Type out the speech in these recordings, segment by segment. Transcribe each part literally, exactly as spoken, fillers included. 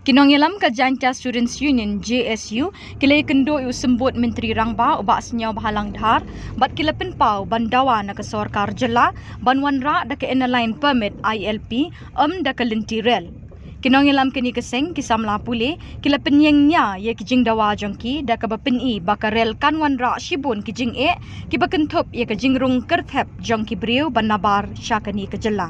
Ki nongïalam ka Jaintia Students Union, J S U, ki la ïakynduh ïa u Symbud Myntri Rangbah, u Bah Sniawbhalang Dhar, bad ki la pynpaw ban dawa na ka sorkar jylla ban wanrah da ka Inner Line Permit, I L P, ym da ka lynti rel. Ki nongïalam kane ka seng, ki samla pule, ki la pynïeng nia ïa ki jingdawa jong ki da kaba pyni ba ka rel kan wanrah shibun ki jingeh kiba kynthup ïa ka jingrung kyrthep jong ki briew ban nabar sha kane ka jylla.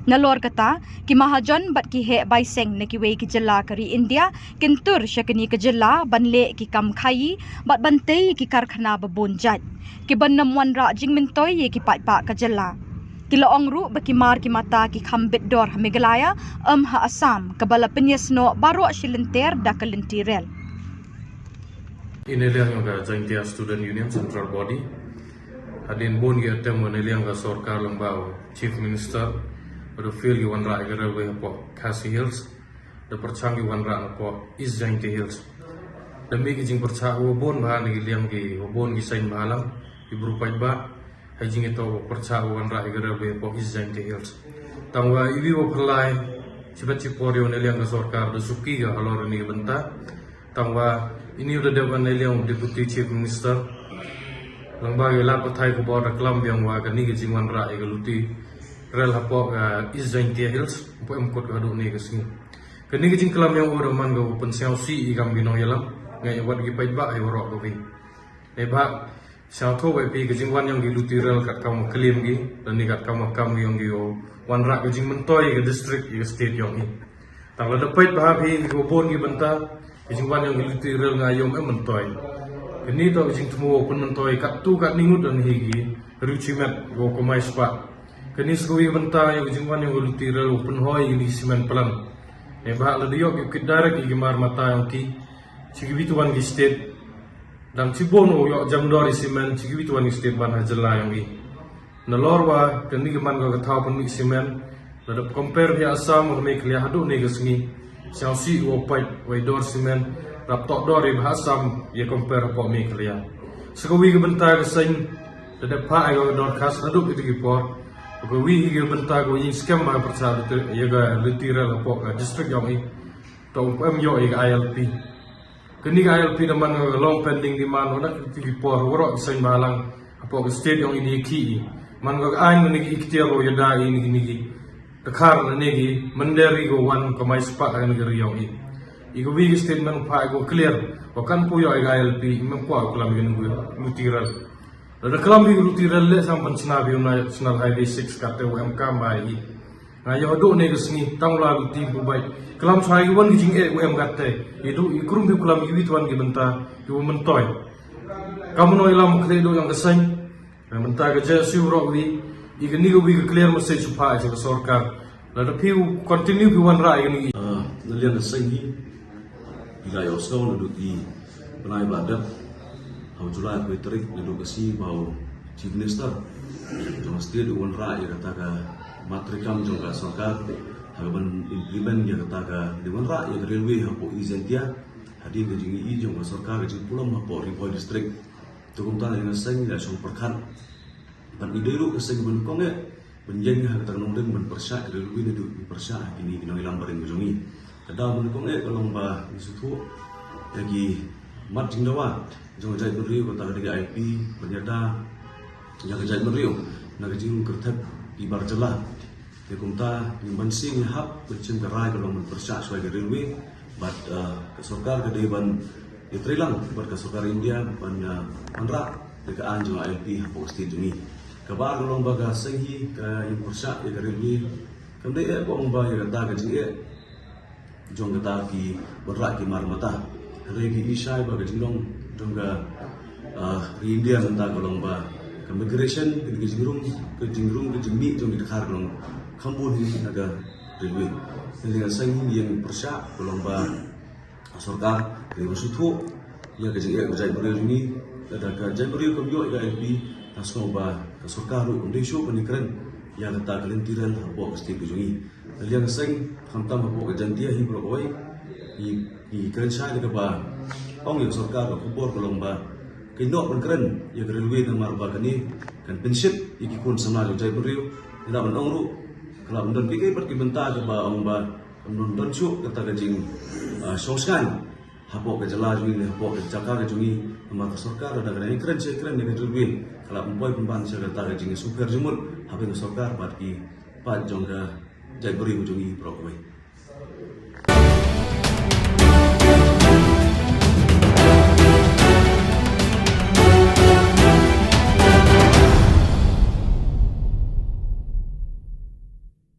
Nalor kata, ki mahajon bad ki heh bai seng na kiwei ki jylla ka ri India kin tur sha kane ka jylla ban leh ki kam khaïi bad ban tei ïa ki karkhana ba bun jait, kiban ym wanrah jingmyntoi ïa ki paidbah ka jylla. Ki la ong ruh ba ki mar ki mata ki kham bit dor ha Meghalaya, ym ha Assam, kaba la pynïasnoh baroh shi lynter da ka lynti rel. Ine liang ka Jaintia Student Union Central Body. Hadien bun ki attempt ine liang ka sorkar lyngba u Chief Minister, ba da fail ki wanrah ïa ka railway hapoh Khasi Hills, da pyrshang ki wanrah napoh East Jaintia Hills. Da mih ki jingpyrshah wa bun bha na ki liang ki, wa bun ki seng bha lang, ki bru paidbah, ha jingïatoh wa pyrshah wa wanrah ïa ka railway hapoh East Jaintia Hills. Tangwa iwi wa pynlai, shibit shipor ïa ine liang ka sorkar da suki ka halor ine ka bynta. Tangwa ine u da dep ine liang u Deputy Chief Minister. Lyngba ki lad pathai khubor da klam biang wa kane ka jingwanrah ïa ka luti rel hapoh ka East Jaintia Hills, hapoh em kut ka haduh ine ka sngi. Kane ka jingklam ïa u da man ka u pynsngewsih ïa kam ki nongïalam, nga ïa wat ki paidbah ïa waroh ka wi. Neibhah sngewthuh bai phi ka jingwan ïa ki luti rel katkam wa klim ki, lane katkam wa kam ki ïa ki u wanrah ka jingmyntoi ïa ka district ïa ka state ïa i. Tang lada peit bha phi ki wa bun ki bynta, ka jingwan ïa ki luti rel nga ïoh em myntoi. Kane to ka jingthmu wa pynmyntoi katto katne ngut lane hi ki, riewshimet wa kamai spah. Kane sa kawi ka bynta ïa ka jingwan ïa ki luti rel wa pynhoi ïa ki cement plant. Neibhah lada ïoh ki kit direct ïa ki mar mata ïa ki, shi kiwi to wan ki state. Dang shibun u ïoh jam dor ïa cement, shi kiwi to wan ki state ban ha jylla ïa i. Nalor wa kane ka man ka thaw pynmih cement, lada compare ïa Assam wa Meghalaya haduh ine ka sngi. Sngewsih wa peit wa i dor cement, rap toh dor ïa bha Assam ïa compare hapoh Meghalaya. Sa kawi ka bynta ka seng, lada pha ai ka dorkhas haduh kito ki por. Kawi hi ka bynta ka wa ïing skhem bha pyrshah ïa ka luti rel hapoh ka district ïa i. To em ïoh ïa ka I L P. Kane ka I L P da man ka long pending demand, wa na kito ki por, waroh ki seng bha lang hapoh ka state ïa i da ki. Man ka aiñ, kane ka iktiar wa ïada ïa kine ki dkhar, kine ki mynder ki wa wan kamai spah kane ka ri ïa i. Ïa kawi ka statement pha ïa ka clear, wa kan poi ïa ka I L P, i man kwah klam ïa kane ka luti rel. Lada klam ïa ka luti rel leh sam pynshna ïa u National Highway six katte wa em kam bha ïa i. Nga ïoh haduh ine ka sngi tang la luti pu bai. Klam sa ïa ki wan ki jingeh wa em katte. Ïa duh i krum ïa klam ïa wi to wan ki bynta ïa wa myntoi. Kam nongïalam khleh duh ïa ka seng. Nga mynta ka J S U roh wi, ïa kane kawi ka clear message pha ïa ka sorkar. Lada phi u continue phi wanrah ïa kane. Ah, na liang ka seng hi. Phi la ïohsngew naduh ki bnai ba dep ha u July kawei tarik naduh ka sngi ba u Chief Minister jong ka state u wanrah ïa kata ka mat treikam jong ka sorkar ha kaban implement ïa kata ka, dei wanrah ïa ka railway hapoh East Jaintia. Hadien ka jingïohi jong ka sorkar ka jingpulom hapoh Ri Bhoi District. To kumta na liang ka seng ngi la shong pyrkhat. Bad ngi dei ruh ka seng ba nyngkong eh ban ïeng ha kata ka nongrim ban pyrshah ka railway naduh ban pyrshah ha kine ki nongïalam barim ka jong ngi. Ka daw ba nyngkong eh ka long ba ngi sngewthuh ïa ki mat jingdawa jong ka jaitbynriew, kata ka dei ka I L P, ban ïada ïa ka jaitbynriew na ka jingrung kyrthep ki bar jylla. Te kumta ngim banse ngi hap ban shim ka rai ka long ban pyrshah shuwa ïa ka railway. Bad, ah, ka sorkar ka dei ban ïatreilang bad ka sorkar India ban, ah, wanrah ïa ka aiñ jong ka I L P hapoh ka state jong ngi. Kaba ar ka long ba ka seng hi ka ïeng pyrshah ïa ka railway. Kam dei eh ba ong ba ïa kata ka jingeh jong kata ki wanrah ki mar mata. Hynrei ngi i shai ba ka jinglong jong ka, ah, ri India mynta ka long ba ka migration, ka jingrung, ka jingrung, ka jingmih jong ki dkhar ka long kham bun hi na ka railway. Te na liang ka seng hi ngi ïeng pyrshah ka long ba ka sorkar ka dei ban sngewthuh ïa ka jingeh ka jaitbynriew jong ngi. Lada ka jaitbynriew kam ïoh ïa ka I L P, nga sngew ba ka sorkar ruh kam dei shuh ban ïakren ïa kata ka lynti rel hapoh ka state ka jong ngi. Na liang ka seng, khamtam hapoh ka Jaintia hi baroh kawei, ngi, ngi kren shai da kaba ong ïa ka sorkar ka khubor ka long ba kin ïoh ban kren ïa ka railway namar ba kane kan pynshit ïa ki khun samla jong jaitbynriew. Ngi lah ban ong ruh ka lah ban don kiei kiei pat ki bynta kaba ong ba Ym don don shuh kata ka jing, ah, shong shngain hapoh ka jylla jong ngi, hapoh ka jaka ka jong ngi. Namar ka sorkar da ka dang kren sha kren da ka jong ngi, ka la pynpoi pynban sha kata ka jing sngewpher jingmut hapdeng ka sorkar bad ki paid jong ka jaitbynriew jong ngi baroh kawei.